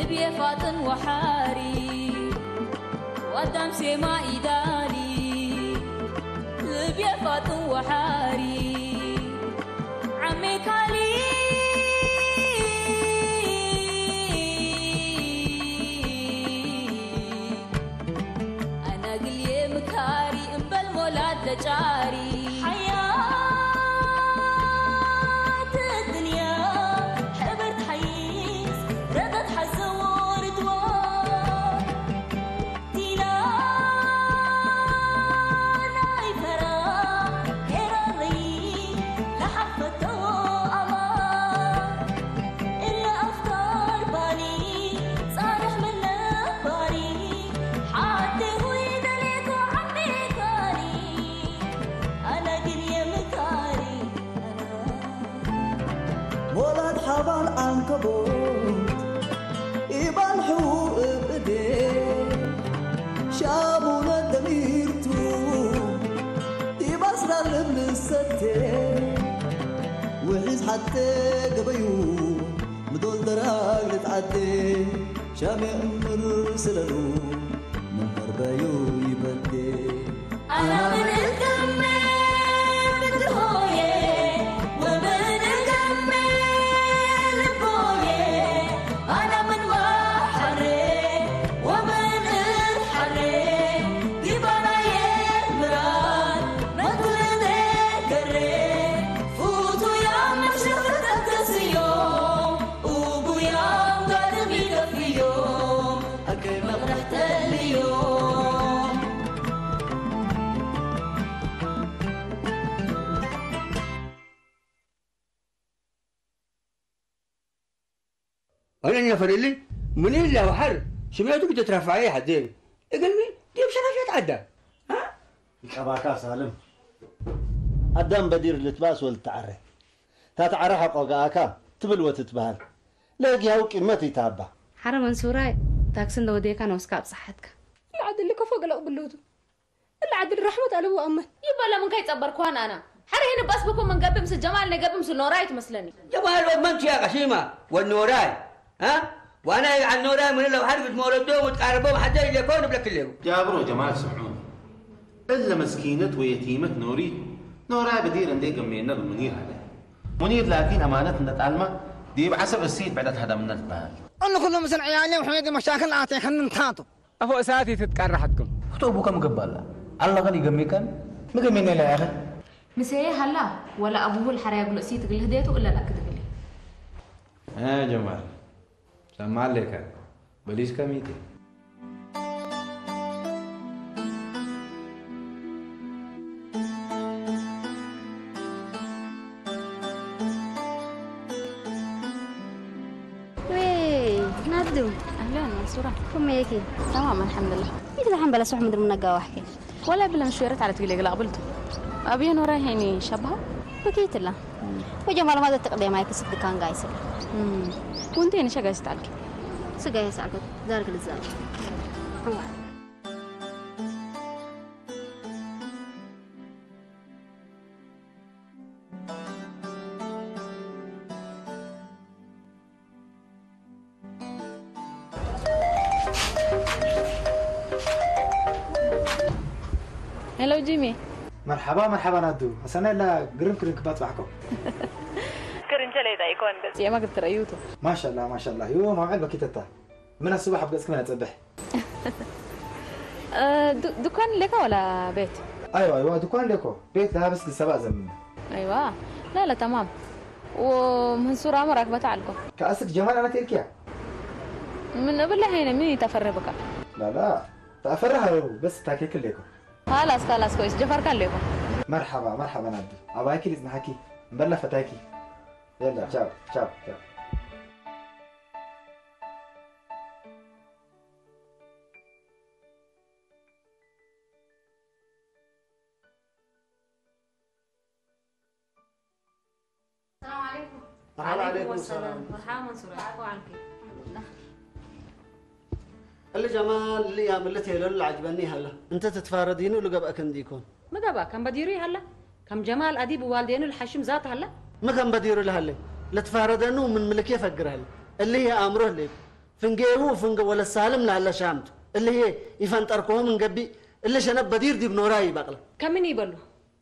ልብየ ፋጥን ወሓሪ ዋዳም ሴማ ኢዳሊ ልብየ ፋጥን ወሓሪ ዓሜካሊ ኣናግልየ ምካሪ እምበል ሞላት ለጫሪ ሓያት ድንያ ሕብር ትሓይስ ረጠት ሓዘዎ ርድዋ ዲና ናይ ፈራ ሄራሪ ለሓፈተዎ ኣማ እለ ኣፍካር ባኒ ጻርሕ ምን ነባሪ ሓቴ ሆይ ደሌኮ ዓሜካኒ ኣነ ግን የምካሪ ሞላት ሓባል ዓንከቦት ኢባን ሕዉ እብዴ ሻሙነ ደሚርቱ ኢባስራ ልብልሰቴ ውሒዝ ሓቴ ገበዩ ምዶል ደራግ ልትዓዴ ሻሜ እምር ስለሉ ምን ቀርበዩ ይበዴ أنا من الكمة بتهوية ومن الكمة البوية أنا من بحري ومن الحري ديبانا يمران ما تلدي كري فوتو يا مشرق تكسيوم وقو يا مقدم يكفيوم أكي مغرح تليوم أنا نفر اللي من اللي وحر سمعتك تترفعي حدين اقل من ديب شرف يتعدى ها ይቀባካ ሳልም ኣዳም በዲር ልትባስ ወልትዓረ ታትዓረ ሓቆ ገኣካ ትብል ወትትበሃል ለጊያው ቂመት ይታባ ሓረ መንሱራይ ታክሲ እንደወደየካ ነወስካ ኣብፀሓትካ العدل كفو قلق بلوتو العدل رحمة على أمن ይበሎም እንከይ ጸበርኳን ኣና ሓደ ይህን ባስ ብኩም እንገብም ስ ጀማል ነገብም ስ ኖራይ ትመስለኒ ጀማል ወመንቱ ያ ቀሲማ ወኖራይ ها وانا يلعن ኖራይ من لو حرب مولدو متقاربو حتى يكون بلك الليو ጃብሮ ጀማል ስምዑን እለ መስኪነት ወየቲመት ኖሪት ኖራይ በዲር እንዴ ገሜነ ብሙኒር ሃለ ሙኒር ላኪን አማነት እንደ ጣልማ ዲብ ዓሰብ እሲት ብዕደት ሃዳምነት በሃል እሉ ኩሉ ምስል ዕያሌ ውሕሜድ መሻክል ኣቴክን እንታቱ أفو ساعتي تتقرحتكم ክተቡ ከም ገባላ ኣላ ኸዲ ገሜካን ምገሜና ኢላ ያኸ ምሰየ ሃላ ወላ ኣቡሁ ልሓርያ ግሎሲ ትግልህ ደየቱ እለላ ክትግልህ ጀማል ሰማ ኣለካ በሊስ ከሚቴ ወይ ናዱ ኣህለን መንሱራ ከመይ ኢኪ ተማም ኣልሓምዱላ ይክ ዝሓን በለ ሱሕ ምድሪ ምነጋዋሕኪ ወላ ብለ ምሽወረት ዓለት ግለ ግላ ቅብልቱ ኣብየ ኖራ ሄኒ ሸባሃ በኪትላ ወጀማል ማለት ተቅደማይ ክስብ ድካን ጋይስላ ወንቴ ንሸጋይ ስታልኪ ስጋይ ሳልኩ ዛርክ ልዛብ ሄሎ ጂሚ መርሓባ መርሓባ ናዱ ኣሰናይ ላ ግርም ክርን ክባጽባሕኮ ክርንቸ ለይጣ ይኮን ገጽ የማ ክትረዩቱ ማሻላ ማሻላ ይዎ ማውዐል በኪተታ ምን ኣስባሕ ኣብ ገጽክና ጸብሕ ድኳን ሌካ ወላ ቤት ኣይዋ ኣይዋ ድኳን ሌኮ ቤት ለሃብስ ግሰባ ዘምን ኣይዋ ላለ ተማም ወምህንሱራ መራክበታ ዓልኮ ከኣስክ ጀማል ኣነት ኢልክያ ምን እብላ ሄነ ምን ይተፈረ ብካ ላላ ተኣፈራ ሃሩ በስ ታኬክል ሌኮ ካላስ ካላስ ኮይስ ጀፈርካ ሌኮ መርሓባ መርሓባ ናዲ ኣባይኪ ልጽናሓኪ እምበላ ፈታይኪ የላ ቻው ቻው ቻው السلام عليكم. وعليكم السلام. مرحبا منصور، عفو عنك. اللي جمال اللي يعمل لك يلول عجبني هلا. انت تتفاردينه اللي قبأك انديكون. ما قبأ كان بديري هلا. كم جمال أديب والدينه الحشم ذات هلا. ما كان بديري لهلا. لا تفاردنه من ملك يفكر هلا. اللي هي أمره لك. ፍንጌቡ ፍንገ ወለ ሳልም ላለ ሻምቱ። እልዬ ይፈንጠርኮም እንገቢ እለ ሸነብ በዲር ዲብ ኖራ ይበቅለ። ከምን ይበሉ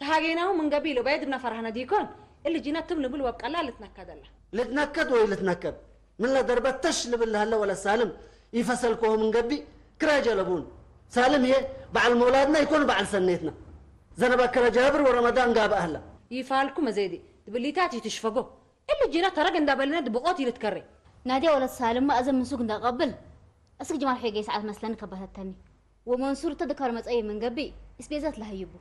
ተሃጌናው ምንገቢ ኢሎ ባየ ድብና ፈራህና ዲኮን እሊ ጂና ትም ልብል ወብቀላ ልትነከደላ። ልትነከድ ወይ ልትነከብ ምንለ ደርበት ተሽ ልብል ለሀለ ወለ ሳልም ይፈሰልኮም እንገቢ ክራይ ጀለቡን። ሳልም እየ በዓል መውላድና ይኮን በዓል ሰኔትና። ዘነባ ከረ ጃብር ወረመዳን ጋብ ኣህላ። ይፋልኩ መዘይዲ ድብሊታት ይትሽፈጎ እሊ ጂና ተረግ እንዳበልና ድብቆት ይልትከሬ። ናዲያ ወለት ሳልማ እዘ ምንሱግ እንዳቀብል እስክ ጅማል ሖጌ ሰዓት መስለኒ ከበተተኒ። ወመንሱር ተድካር መጸዩ መንገቢ እስቤዘት ለሀይቡ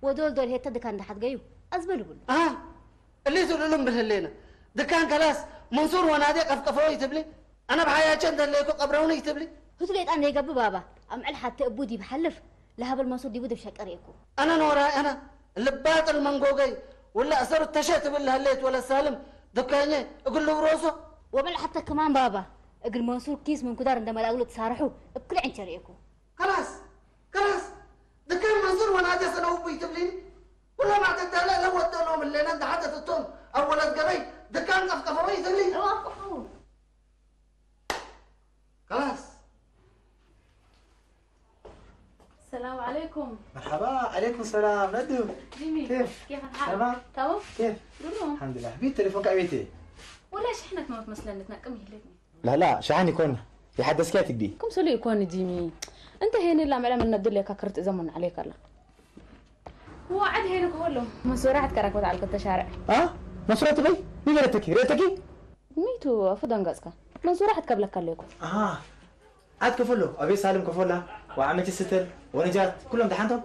ወዶል ዶል ሄተ ድካ እንዳሓድገዩ ኣዝበል ብሉ። ኣሃ እሊ ትብልሉም ብልህሌና ድካን ከላስ መንሱር ወናዴ ቀፍቀፈው ይትብሊ ኣነ ብሓያቸ እንደለይኩ ቀብረውኒ ይትብሊ። ህቱ ሌጣ እንደይገብ ባባ ኣምዕል ሓተ እቡ ዲብ ሓልፍ ለሀበል መንሱር ዲቡ ድብ ሸቀር የኩ። ኣነ ኖራይ ኣነ ልባጥል መንጎገይ ውላ እሰሩ ተሸ ትብል ለህሌት ወለ ሳልም ድካኘ እግል ልብሮሶ። ወበል ሓተ ከማን ባባ እግል መንሱር ኪስ ምን ኩዳር እንደመላእግሉ ትሳርሑ እብ ክልዕ እንቸር የኩ። ከላስ ከላስ ድካን መንሱር ወናዴ ሰነውቡ ይትብሊኒ። ኩሎም ኣተዳለ ለወጠኖም እሌና እንዳሓተትቶም ኣብ ወለት ገበይ ድካን ቀፍቀፈወይ ትብሊ። እዋ ኣፍቅሑ። ከላስ السلام عليكم مرحبا. عليكم السلام ندو. جميل كيف؟ كيف الحال؟ تمام؟ تمام؟ كيف؟ قول لهم الحمد لله. بيت تليفون كعبيتي. ولا شحنة ما مثلا نتنقم يهلكني. لا لا شحن يكون يحدث كاتك دي. كم سلو يكون جيمي. انت هنا لا معلم ان الدنيا كاكرت زمن عليك الله. هو عاد هنا كله. مسورة حتكرك وتعالك التشارع. ها؟ مسورة تبي؟ مين ريتكي؟ ريتكي؟ ميتو افو دنقاسكا. منصورة حتكبلك كليكو. اها. عاد كفلو ابي سالم كفولا وعمتي ستر ونجات كلهم دحانتهم.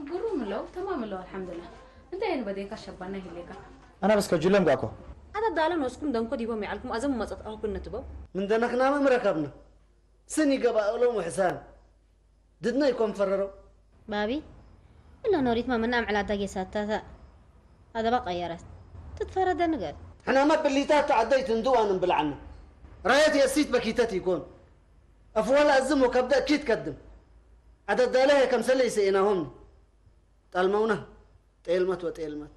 قروم لو تمام لو الحمد لله. انت هنا بديك الشبانة هليكا. انا بس كجلم قاكو. هذا دالن وسكم دنكو ديبو ميعلكم ازم مصط اهو كنا تبو. من دنخنا ما مركبنا. سني قبا لهم حسان. ድድና ይኮን ፈረረው። ባቢ እለ ኖሪት ማመና ኣምዕላዳ ጌሳታታ ኣደባ ቀየረት ትትፈረደ ንገር። ሕናመ ብሊታት ተዓደይት እንድዋን እምብልዓነ ራየት የሲት በኪተት ይኮን። ኣፍዋላ እዝም ወከብደ እኪት ከድም ዓደዳለህ ከምሰለ ይሰኤናሆምኒ ጣልመውና ጤልመት ወጤልመት።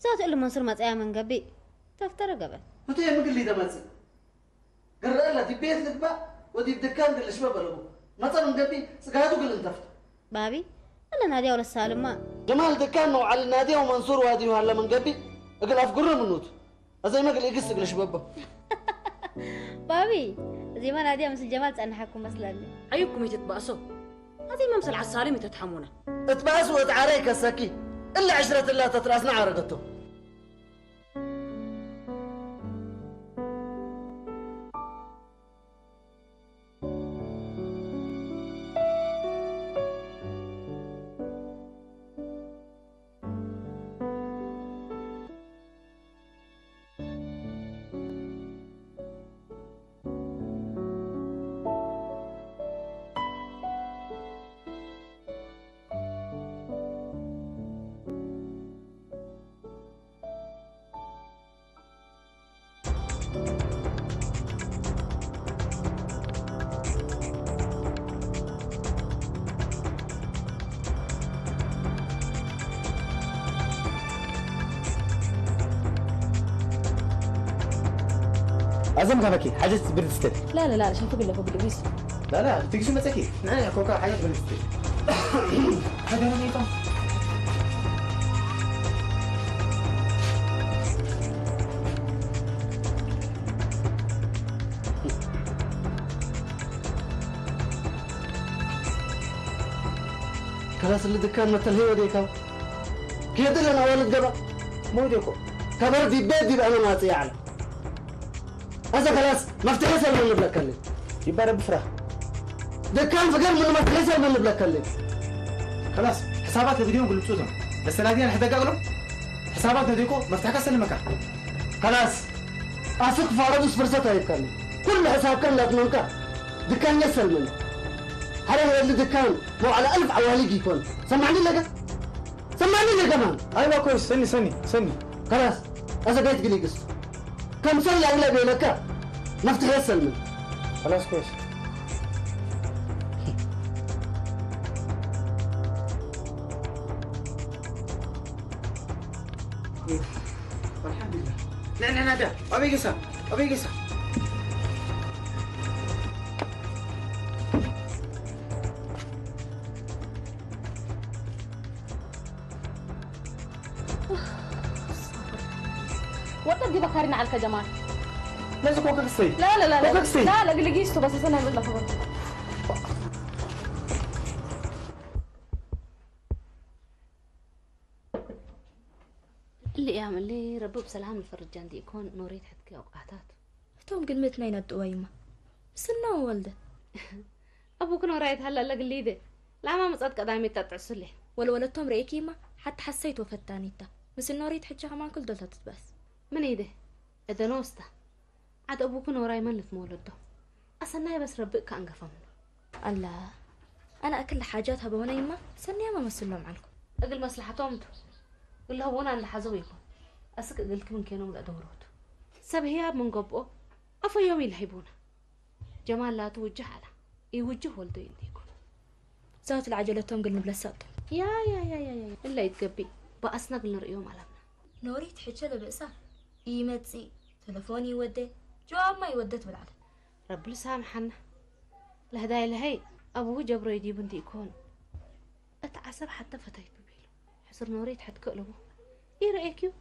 ዛት እሊ መንሱር መጸያ መንገቢ ተፍተረ ገበት። ህቱ የምግሊ ደመጽእ ግረአላ ዲብ ቤት ልግባእ ወዲብ ድካን ግልሽበ በለቡ። መጸ መንገቢ ጽጋቱ ግል እንተፍቱ። ባቢ እለ ናድያ ወለሳልማ። ጀማል ድካን ነው ዓሊ ናድያ ወመንሱር ዋድዩ ሃለ መንገቢ እግል ኣፍግሩ ምኑት። ኣዘይ መግል ኢግስ እግልሽበቦ። ባቢ እዚማ ናድያ ምስል ጀማል ጸንሓኩም መስለኒ። ኣዩኩም ይትትባእሶ ኣዘይ መምሰል ዓሳልም ይተትሓሙና። እትባእስ ወእት ዓረይ ከሰኪ እለ ዕሽረት እላ ተትራስና ዓረገቶ። ኣዘም ካበኪ ሓጀት ብርድስተ لا لا لا شايفك اللي فوق الإبليس لا لا تقسم مسكي نعم يا كوكا حاجة بنستي هذا أنا ميتم كلاس اللي دكان مثل هي وديكا كيدل أنا والد قبا مو ديكو كبر دي بيت دي أنا ما تيعلم هذا خلاص مفتاح سلمان نبلك كلي يبقى رب فرح دكان فقر من مفتاح سلمان نبلك كلي خلاص حسابات الفيديو نقول لبسوتهم بس لا دي انا حدا قالوا حسابات هذيكو مفتاح كسل مكان خلاص اسك فارد فرصة هاي كلي كل حساب كان لازم منك دكان يسلمن هذا هو اللي دكان مو على ألف عوالي يكون سمعني لك سمعني لي كمان ايوه كويس سني سني سني خلاص هذا بيت قلي قصه كم سنه اولى بينك مفتاح يسلم خلاص كويس الحمد لله لا لا لا ده ابي قصه ابي قصه ذكرنا على الكجمال. ለዚ ኮከክሰይ لا لا لا لا ኮከክሰይ لا لا قلقيش تو بس استنى بالله خبر. اللي يعمل لي ربي بسلام الفرجان دي يكون نوريت حتى أوقاتات. እቶም ግምት ናይ ነጥዋ ይማ ምስና ወልደ أبوك نورايت هلا لقليدة. لا ما مصدق قدامي تطعسلي. ወለወለቶም ርእኪ ይማ ሓቲ ሓሰይት ወፈታኒታ ምስ ኖሪት ሕጂ ከማን ክል ዶልታ ትትበስ من إيدي. إذا نوستا. عاد أبوك نوراي من لتمولده. أصلنا بس ربك كأنقفمنا. ኣላ ኣነ ኣክል ሓጃት ሃበሆነ ይማ ሰንያማ መስሎም ዓልኩ እግል መስላሕቶም ቱ እለህቦና እንዳሓዘው ይኹን። እስክ እግልክ ምን ኬኖም ለእደውሮቱ ሰብ ህያብ ምን ገብኦ ኣፈዮም ኢልሂቡና። ጀማል ላቱ ውጅህ ኣላ። ይውጅህ ወልዶ ይንዲኩም ዛት ለዓጀለቶም ግል ንብለሳጦ ያ ያ ያ ያ ያ እላ ይትገቢ። በኣስና ግል ንርእዮም ኣላምና። ኖሪት ሕቸ ለብእሳ ይመጽእ ተለፎን ይወደ ጀዋብማ ይወደ ትብል ዓለ ረብል ሳምሓና። ለህዳይ ለሀይ ኣቡሁ ጀብሮ ይዲቡ እንዲ ይኮኑ። እቲ ዓሰብ ሓተ ፈተይቱ ቢሉ ሕስር ኖሪት ሕትክ እልቡ ይረኤክዩ።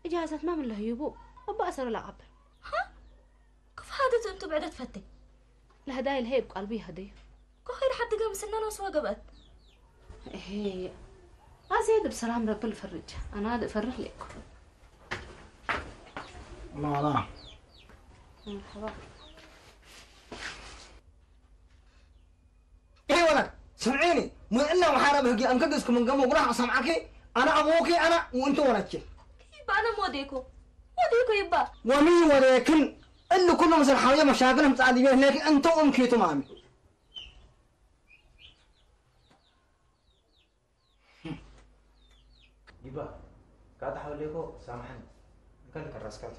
እጃዘትማ ምን ለህዩቡ እባ ኣሰሩ ላቐብል ክፍ ሃደት እንቱ ብዕደት ፈተይ ለህዳይ ለሀይ ብቃልቡ ይህደዩ ኮኸይድ ሓድገ ምስና ነውስዋ ገብአት እሄ ኣዜድ ብሰላም ረብል ፈርጅ ኣና ድእፈርህ ሌኩ ላላ መርሐባ ይሄ ወለድ ስምዒኒ ሙእና ወሓረ ብህጊ ኣንከግዝኩም እንገሞ ጉራሕ ሰምዓኪ ኣና ኣቦኪ ኣና ውእንቱ ወለቼ ይባ ኣነ ሞዴኮ ሞዴኮ ይባ ወሚ ወለክን እሉ ኩሉ ምስል ሓውየ መሻክል ህምፃ ዲቤ ህሌክ እንተ ኡምኪቱ ማሚ ይባ ካታ ሓወሌኮ ሳምሐን እንከል ከራስካት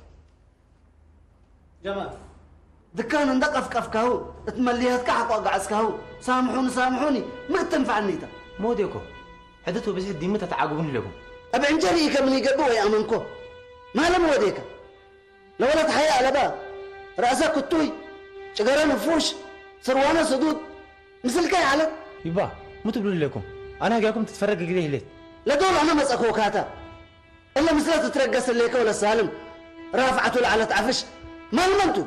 ጀማል ድካን እንዳ ቀፍቀፍካሁ እት መሊያትካ ሓቋ ጋዕስካሁ ሳምሑኒ ሳምሑኒ ምእት ተንፋዕኒታ ሞዴኮ ሕድቱ ብዝሒ ዲምት ኣተዓጉብን ኣለኩም ኣብ ዕንጀሪ ከም ይገብእ ወይ ኣመንኮ ማለም ወዴካ ለወለት ሓያ ኣለባ ራእሳ ክቱይ ጭገረ ንፉሽ ስርዋነ ስዱድ ምስልካ ይዓለት ይባ ምትብሉ ኣለኩም ኣነ ህጋኩም ትትፈረግ ግዜ ህሌት ለዶል ኣነ መጸኮካታ እለ ምስለ ትትረገስ ሌከ ወለ ሳልም ራፍዓቱ ለዓለት ዓፍሽ ማልመንቱ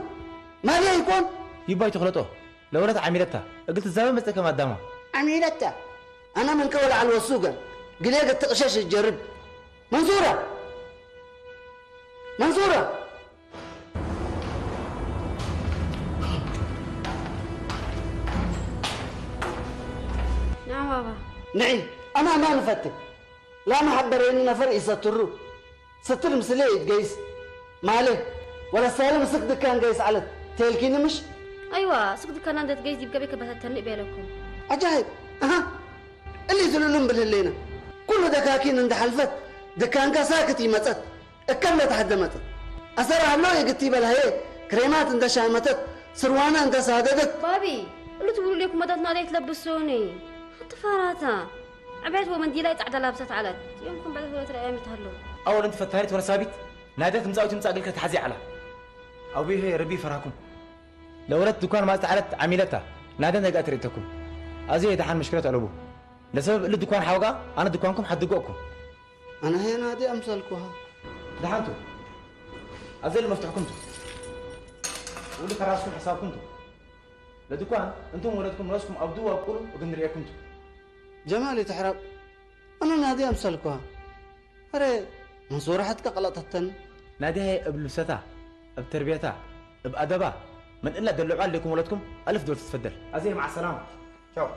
ማልያ ይኮን ይባ ይትኽለጦ ለወለት ዓሚለታ እግል ትዛበ መጸከም ኣዳማ ዓሚለታ ኣነ መንከ ወለ ዓል ወሱገ ግሌ ገትቕሸሽ ይጀርብ መንሱራ መንሱራ نعم بابا ንዒ ኣነ ኣማ ንፈትግ ላመ ሓበረኒ ነፈር ይሰትሩ ስትር ምስለ ይትገይስ ማለ ወለሳለ ምስክ ድካን ገይስ ዓለት ተልኪኒ ምሽ أيوة سك دكان عندك جايز يبقى بك بس تنق بالكم عجائب أها اللي تلولون بالهلينا كل دكاكين عند حلفت دكان ساكت يمتت እከም ለተሐደመት ኣሰር ኣሎ የግቲ በልሃየ ክሬማት እንተ ሻመተት ስርዋና እንተ ሳደደት ባቢ እሉ ትብሉ ሌኩም መዳት ናደይ ትለብሱኒ ሓንቲ ፋራታ ዕቤት ወመንዲላይ ጻዕዳ ላብሰት ዓለት የምኩም በለት ወለት ረኣያ ሚትሃሎ ኣወል እንቲ ፈታሪት ወረሳቢት ናደት ምጻዊት ምጻእ ግልከ ተሓዚ ዓላ ኣቡይ ሆይ ረቢ ፈራኩም ለወለት ድኳን ማጽ ተዓለት ዓሚለታ ናደን ደጋ ትርእተኩም ኣዚ የደሓን ምሽክለት ኣለቡ ለሰበብ እሊ ድኳን ሓወጋ ኣነ ድኳንኩም ሓድጎኩም ኣነ ሄ ናዲ ኣምሰልኩሃ ደሓንቱ ኣዘል መፍትሕኩምቱ ውሉ ከራስኩም ሕሳብኩምቱ ለድኳን እንቱም ወለድኩም ረስኩም ኣብዱ ኣብቁሉ እግንርእየኩምቱ ጀማል ይትሕረብ ኣነ ናዲ ኣምሰልኩሃ ኣረ መንሱራ ሕትካ ቀለጠተን ናዲሃየ እብ ልብሰታ እብ ተርቢየታ እብ ኣደባ መንእላ ደልዑ ኣለኩም ወለድኩም ኣልፍ ዶር ትትፈደል ኣዘይ መዓ ሰላማ ቻው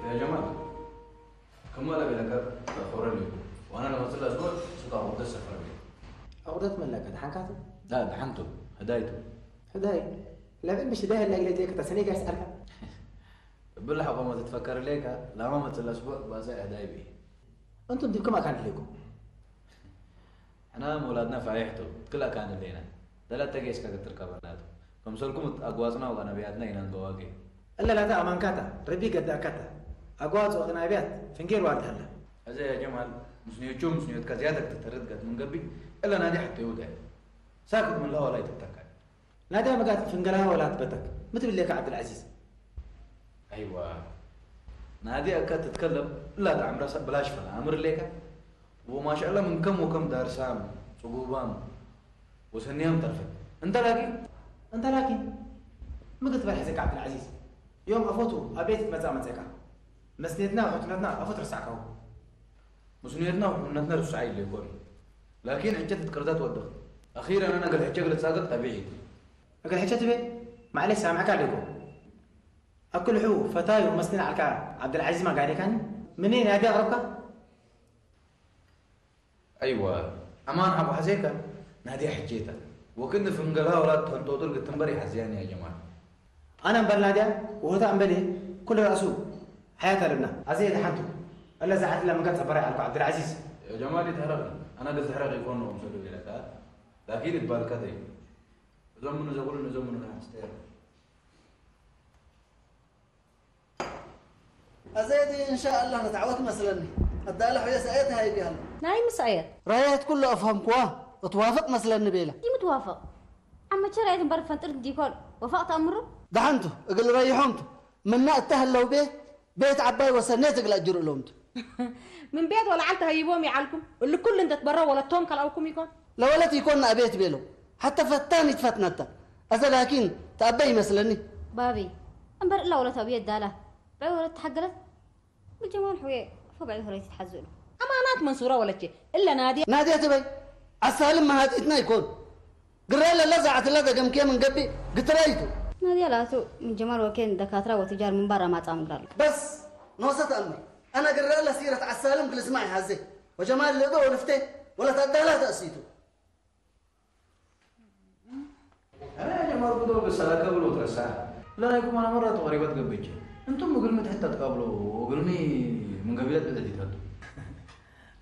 يا جمال كم ولا بلا كاب خورني وانا لما تصل اسبوع سوق عقود السفر بي عقدت من لك دحنكاتو لا دحنتو هدايتو هداي لا بين مش هداي اللي قلت لك تسني قاعد اسالك بالله حقوق ما تتفكر ليك لا ما مثل اسبوع بازا هداي بي انتم ديكم ما كان لكم ሕና ምውላድና ፋይሕ ቱ ትክላ ካን ኣለና ደላ ተገይስካ ክትርከበና ቱ ከምሰልኩም ኣጓጽና ወቀ ነቢያትና ኢና ንገዋገ እለ ላታ ኣማንካታ ረቢ ገዳእካታ ኣጓጽ ወቀ ነቢያት ፍንጌር ዋልታላ እዚ ያ ጀማል ምስንዮቹ ምስንዮትካ ዝያዳ ክትተርድ ገት ምንገቢ እለ ናዲ ሓተዩ ደ ሳክት ምንላ ዋላ ይትብተካ ናዲ ኣመጋት ፍንገላ ወላ ትበተክ ምትብሌካ ዓብድልዓዚዝ። ኣይዋ ናዲ ኣካ ትትከለም እላ ጣዕምራ ሰብ ብላሽ ፈላ ኣምር ሌካ ወማሻላ ምን ከም ወከም ዳርሳም ጽጉባም ወሰንያም ተርፈት እንተ ላኪ እንተ ላኪ ምግት በርሕ ዘካ ዓብድልዓዚዝ ዮም ኣፎቱ ኣቤት መጻ መጸካ መስኔትና ውሕትነትና ኣፎት ረሳዕካው مسؤوليتنا وحنتنا رسعي اللي يكون لكن حجة تقرضات ودخ أخيرا أنا قال حجة قلت ساقط طبيعي أقل حجة تبي معلش سامعك عليكم أكل حو فتاي ومسنين على عبد العزيز ما قاعد كان منين هذه أغربك أيوة أمان أبو حزيكا نادي حجيتا وكنا في مقلها ولا تنطوطر قد تنبري حزيان يا جماعة أنا مبل نادية وهو أمبلي كل رأسه حياة لنا أزيد حنتو إلا زعت لنا من قد صبري على عبد العزيز يا جمال يتهرب أنا قد تهرب يكون أمسدو إلى كات لكن يتبالك ذي زمن زغل زمن نحن استير أزيد إن شاء الله نتعوت مثلني الدالة حوية سأيت هاي بيها ናይ ምስ ኣየት رايت كل أفهم كوا اتوافق مثلني بيلا دي متوافق عم تشري أيت مبرد فنتر ديكول وفقت أمره دحنتو اقل ريحومتو منا اتهلو بيه ቤት ዓባይ ወሰኔ ትግላ ጅሩ ሎምቱ ምን ቤት ወላ ዓልተ ሃይቦም ይዓልኩም እሉ ኩሉ እንተ ትበረ ወለቶም ካልኣውኩም ይኮን ለወለት ይኮን ኣቤት ቤሎ ሓታ ፈታን ይትፈትነታ ኣዘ ላኪን ተኣበ ይመስለኒ ባቢ እምበር እላ ወለት ኣብየት ዳላ ብዐ ወለት ተሓገለት ብጀማል ሕውየ ፈብዐ ሆረይቲ ትሓዝእሉ ኣማናት መንሱራ ወለቼ እለ ናድያ ናድያ ትበይ ኣሳልም መሃጢትና ይኮን ግራ ለላ ዛዕትላ ዘገምክየ ምን ገቢ ግትራይቱ ናድያ ላቱ ምን ጀማል ወኬን ደካትራ ወትጃር ምንባር ኣማጻ ምግራሉ በስ ኖሰት ኣምር ኣነ ግራ ለሲረት ዓሳልም ክልስማዕ ይሃዘ ወጀማል ለዶ ወልፍቴ ወላ ታዳላ ተእሲቱ ኣነ ጀማል ጉዶ ብሰላ ከብሎ ትረሳ ለናይኩም ኣነ መራ ተቐሪበት ገበጀ እንቱም እግልሚ ትሕተት ካብሎ እግልሚ ምን ገቢለት ብዕተት ይትረቱ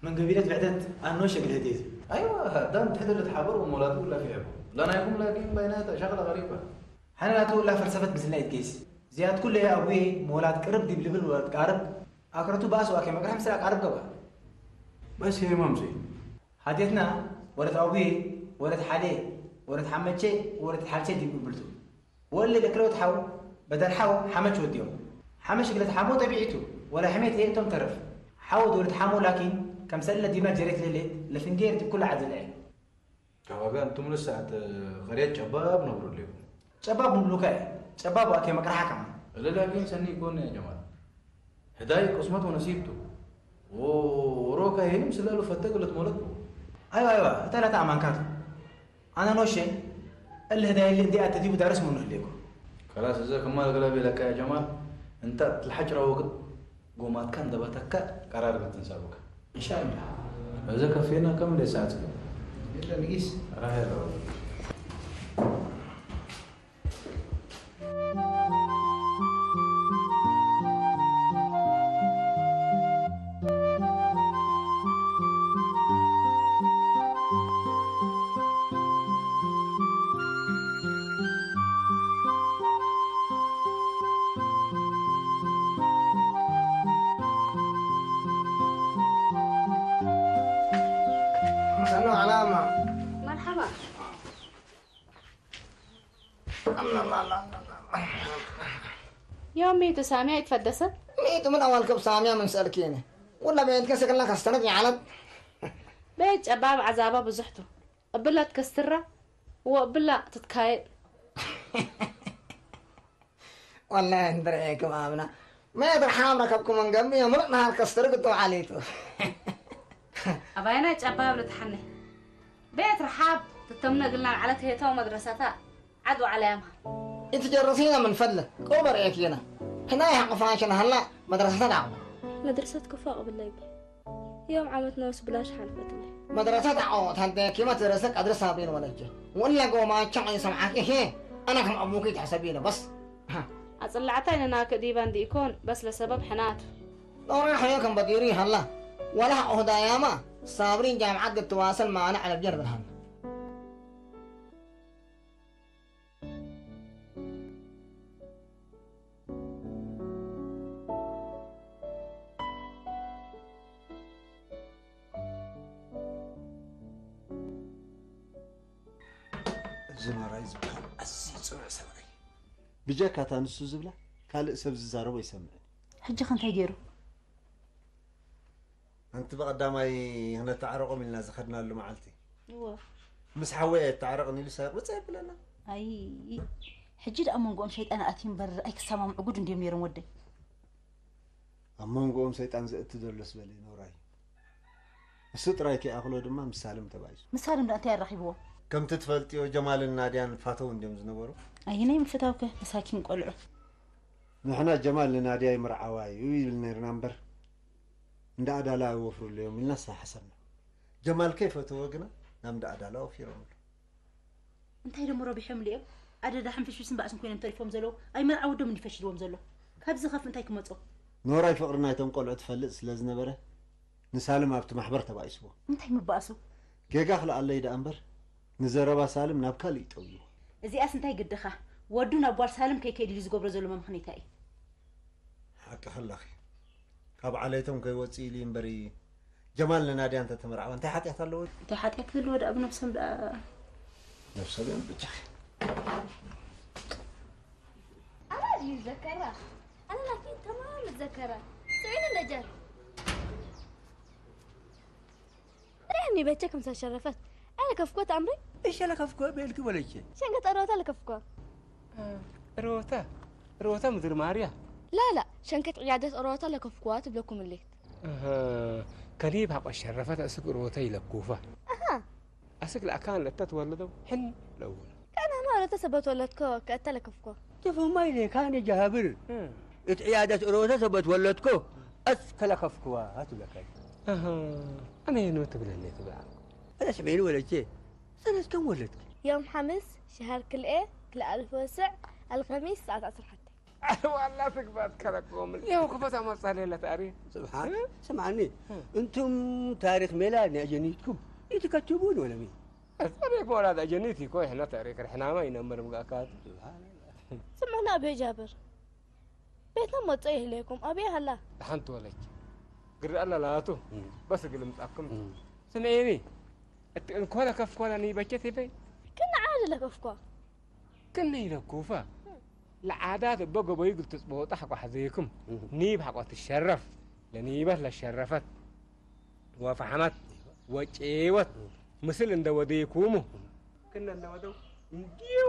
من قبيلة بعدت أنو شكل هديت أيوة دام تحضر تحبر ومولاتو ولا في عبو لا نايكم لكن بينات شغلة غريبة حنا لا تقول لا فلسفة مثل لا يتكيس زياد كل يا أبوي مولات قرب دي بلبل ولا تقارب أكرتو باس وأكي مقرح مسلا قارب قبا بس هي ممزي هديتنا ولد أبوي ولد حالي ولد حمتشي ولد حالتشي دي بلبلتو ወለ ለክረውት ሓው በደር ሓው ሓመች ወዲዮም ሓመሽ ግለት ሓሞ ጠቢዒቱ ወላ ሕሜት እየ እቶም ተረፍ ሓው ድወልት ሓሞ ላኪን ከም ሰለ ዲብና ጀሬት ለሌት ለፍንጌር ዲብ ኩሉ ዓዲ ልዐ ከባቢያ እንቱም ንሰዓት ኸርየት ጨባብ ነብሩ ኣለዩ ጨባብ ንብሉካ እየ ጨባብ ዋእከ መቅርሓ ከማ እለ ላኪን ሰኒ ይኮን ያ ጀማል ህዳይ ቅስመት ወነሲብቱ ወሮካ ይሄንም ስለሉ ፈተግ ለትሞለት ኣይዋ ኣይዋ እታ ለታ ኣማንካቱ ኣነ ኖሼ እልህ ዳይል እንዲ ኣተዲቡ ዳርስ ምኑ ህሌኩ ከላስ እዘ ክማል ገለብ የለካ ያ ጀማል እንታ ትልሓጭ ረወግጥ ጎማትካ እንደባተካ ቀራር ብትንሳቡካ ኢንሻአላህ እዘ ከፌና ከም እንደ ሰዓት የለ ንጊስ ራሄ ረወ ዮም ሚቱ ሳሚያ ይትፈደሰት ሚቱ ምን ኣዋልከብ ሳሚያ ምን ሰልኪነ ወላ ቤትከ ስክልና ከስተነት ይዓለት ቤት ጨባብ ዓዛባ ብዙሕቱ እብላ ትከስትራ ወእብላ ትትካየድ ወላ እንድርኤክም ኣብና ሜትር ሓም ረከብኩም እንገም የምርእ ናሃር ከስትር ግጥም ዓሊቱ ኣባይና ጨባብ ልትሓነ ቤት ረሓብ ትተምነ እግልና ንዓለት ሄተው መድረሰታ ዓድ ወዓላ ያምሃር። ኢትጀርሲና ምን ፈለ ቆበር ኤክየና። ሕና ይሓቕፋ ሸናሃላ መድረሰታ ዳዕወ። መድረሰት ክፋ ቅብለይ ቢ። ዮም ዓመት ነውስ ብላሽ ሓልፈትለ። መድረሰት ዓወት ሃንተ ኪመት ረሰ ቀድር ሳብሬን ወለጀ። ወላ ጎማቻ ኣይሰምዓኪ ሄ። ኣና ከም ኣቡኪ ትሕሰቢለ በስ። ኣጽላዕታይ ንናክእ ዲባ እንዲኢኮን በስ ለሰበብ ሕናቱ። ጦራ ሕዮ ከም በዲሩ ይሃላ። ወላ ኦህዳያማ ሳብሪን ጃምዓት ግትዋሰል ማነ ዓለብ ጀር ብርሃን። ዝኖራይ ዝበሃል ኣዝዩ ጽኑዕ ሰብኣይ። ብጀካ እታ ንሱ ዝብላ ካልእ ሰብ ዝዛረቦ ኣይሰምዕን። ሕጂ ከ እንታይ ገይሩ? ኣንቲ ብቐዳማይ ክነተዓረቖም ኢልና ዝኸድናሉ መዓልቲ፣ እወ። ምስ ሓወይ ኣይተዓረቕን ኢሉ ሳይቕ ብጻ የብለና። ኣይ፣ ሕጂ ደኣ መንጎኦም ሸይጣን ኣትዩ እምበር ኣይክሰማምዑ ጉድ እንድዮም ነይሮም ወደይ። ኣብ መንጎኦም ሰይጣን ዘእቲ ዘሎስ በሊ ኖራይ። እሱ ጥራይ ከይኣኽሎ ድማ ምስ ሳልም ተባኢሱ። ምስ ሳልም ደኣ እንታይ ኣራኺብዎ? ከምቲ ትፈልጥዮ ጀማልን ናድያን ፋተው እንድዮም ዝነበሩ። ኣየናይ ምፍታውከ መሳኪን ቆልዑ። ንሕና ጀማል ንናድያ ይምርዓዋ እዩ ይብል ነይርና እምበር፣ እንዳ ኣዳላ ኣይወፍሩለዮም ኢልና ዝተሓሰብና። ጀማል ከይፈተወ ግና ናብ እንዳ ኣዳላ ወፊሮምሉ። እንታይ ደሞ ረቢሖም ልኦም? ኣደዳ ሕንፍሽፍስን ባእስን ኮይኖም ተሪፎም ዘለዉ። ኣይመርዓ ወዶም እንዲፈሽልዎም ዘሎ። ካብዚ ኸፍ እንታይ ክመጾ? ኖራይ ፍቕሪ ናይቶም ቆልዑ ትፈልጥ ስለ ዝነበረ ንሳልም ኣብቲ ማሕበር ተባኢስዎ። እንታይ ምባእሱ? ጌጋ ክልኣለይ ደኣ እምበር ንዘረባ ሳልም ናብ ካልእ ይጠውይዎ። እዚኣስ እንታይ ግድኻ? ወዱ ናብ ጓል ሳልም ከይከይድ ኢሉ ዝገብሮ ዘሎ መምኽኒታ እዩ። ሓቂ ከላኺ ካብ ዓለይቶም ከይወፅእ ኢሉ እምበሪ ጀማል ንናድያ እንተተመርዓወ እንታይ ሓጢኣት ኣለዎ? እንታይ ሓጢኣት ክህልዎ ደኣ ብነብሶም ደኣ ነብሶም እዮም ብቻ። أنا أجي أتذكرها. أنا لكن تمام متذكرة. سعيد النجار. رحني بيتك مسا شرفت. أنا كفكوت عمري. إيش أنا كفكوت بيلك ولا شيء؟ شنقة أروتا لكفكوت. ሮታ ሮታ ምድሪ ማርያ لا لا شنكة عيادة أروتا لكفكوت بلكم الليت. ከሊብ ሓቆ ሸረፈት እስክ ሮታ ይለኩፋ። ኣስክ ለኣካን ለተትወለደው ሕን ለውል كأنها ما ولدت سبت ولدكو كأتا لكفكو. تفهمي لي كان جابر اتعيادة روتا سبت ولدكو أسك لكفكو هاتو لك. أها أنا ينو تبلني تبع. أنا سمعين ولدتي سنة كم ولدك؟ يوم خمس شهر كل إيه كل ألف وسع الخميس ساعة عصر حتى. ዋላ ስግባት ከለክዎም ይኸው ክፈታ መጻ ሌለት ኣሪ ስብሓን ስምዓኒ እንቱም ታሪክ ሜላድ ናይ ኣጀኒትኩም ኢትከትቡን ወለሚ ታሪክ ሞላድ ኣጀኒት ይኮ ይሕና ታሪክ ርሕናማ ይነምር ምጋካት ስምዕና ኣቤ ጃብር ቤትና መጾ ይህለኩም ኣቤ ሃላ ሓንቲ ወለች ግርዳ ኣለላቱ በስ ግልምጻኩም ስምዒኒ እንኮነ ከፍ ኮነ ንይበቸት ይበይ ክና ዓድለ ከፍኳ كني لكوفة لعادات بقو بيقل تسبوطح وحذيكم نيب حق وتشرف لنيبة لشرفت وفحمت وجيوت مثل اندو ديكومو كنا اندو دو انديو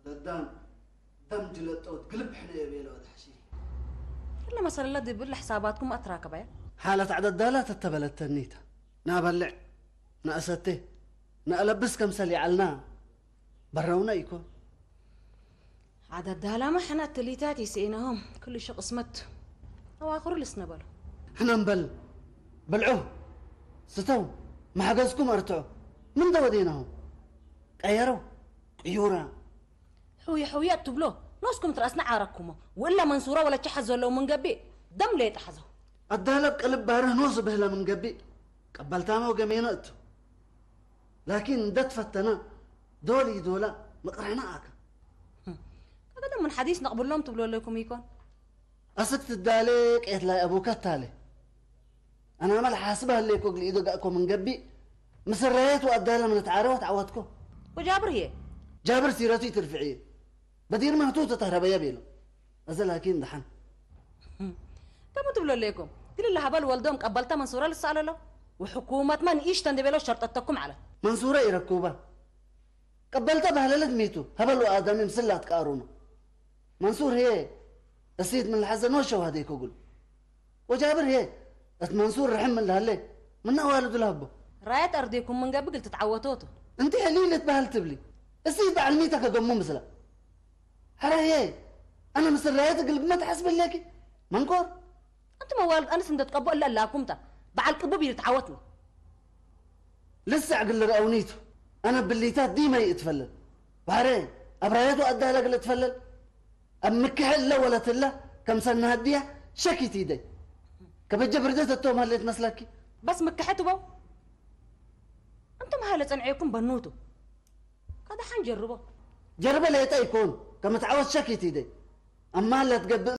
ወደዳን ደም ጅለጦት ግልብሕ ነየ ቤለ ወደ ሓሺ كل مسألة دي بالله حساباتكم أتراكبة حالة عدد دالة تتبلت تنيتا نابلع نأسته نألبس كم سلي علنا برا ونيكو عدد دالة ما حنا التليتات يسئنهم كل شق اسمت أواخر لسنا بلو حنا نبل بلعو ستو ما حقزكم أرتعو من دو دينهم ቀየረው ቅዩራ ሕውየ ሕውየ እትብሎ ኖስኩም ትረእስና ዓረኩሞ ውእላ መንሱራ ወለቻ ሓዘለው ምን ገቢእ ደም ለየጣ ሓዘው ኣዳለብ ቀልብ ባርህ ኖስ ብህለ ምን ገቢእ ቀበልታኖ ገሜነ እቱ ላኪን እንደትፈተና ዶል ይዶላ መቅርሕና ኣካ ከገደ ምን ሓዲስ ነቕብሎም ትብሎ ኣለኩም ይኮን ኣስክ ትዳለ ቄት ላይ ኣቡካ ታለ ኣናመል ሓስብ ሃለይኮ ግልኢዶ ጋእኮ ምን ገቢእ ምስራየት ወኣዳለ ምን ተዓረወት ዓወትኮ ወጃብር ህየ ጃብር ሲረቱ ይትርፍዕየ በዲር መህቱ ተተህረበየ ቤሎ እዘ ላኪን ደሓን ከመ ትብሎ ኣለይኮ ግልለ ሃበል ወልዶም ቀበልታ መንሱረ ልሳለሎ ወሕኩመትማ ንኢሽተ እንደቤሎ ሸርጠተኩም ዓለት መንሱረ ይረክቡባ ቀበልታ ባህለለት ሚቱ ሃበል ወኣዳሚ ምስላ ትቃሩኑ መንሱር ህየ እሲት ምን ለሐዘን ወሸው ሀደይ ከጉል ወጃብር ህየ እት መንሱር ርሕም ምን ለሀለ ምና ዋልዱ ለሀቦ ራየት ኣርዴኩም ምን ገብግል ትትዓወቶቱ እንቲ ሕሊ ልትበህል ትብሊ እሲት በዓል ሚተ ከገሙ ምስላ ሕረ ህየ ኣነ ምስል ራየት እግል ብመትሐስ ብለኪ መንኮር ኣንቱም ኣዋልድ ኣነስ እንተትቀብኦ እለ ኣላኩምታ በዓል ቅቡብ እዩ ትዓወትኒ ልስዕ ግል ርአውኒቱ ኣነ ብሊታት ዲመይ እትፈለል ባህረ ኣብ ራየቱ ኣዳለ ግል እትፈለል ኣብ ምክሐ እለ ወለትለ ከም ሰናሃድያ ሸኪት ይደይ ከበጀ ብርደት እቶም ሃለት መስላኪ? بس ምክሐት በው። እንቶም ሃለ ጸንዐኩም በኑቱ። ከደሓን ጀርቦ። ጀርበ ለየጠ ይኮን ከመትዓወት ሸኪት ይደ። ኣማ ሃለ ትገብእ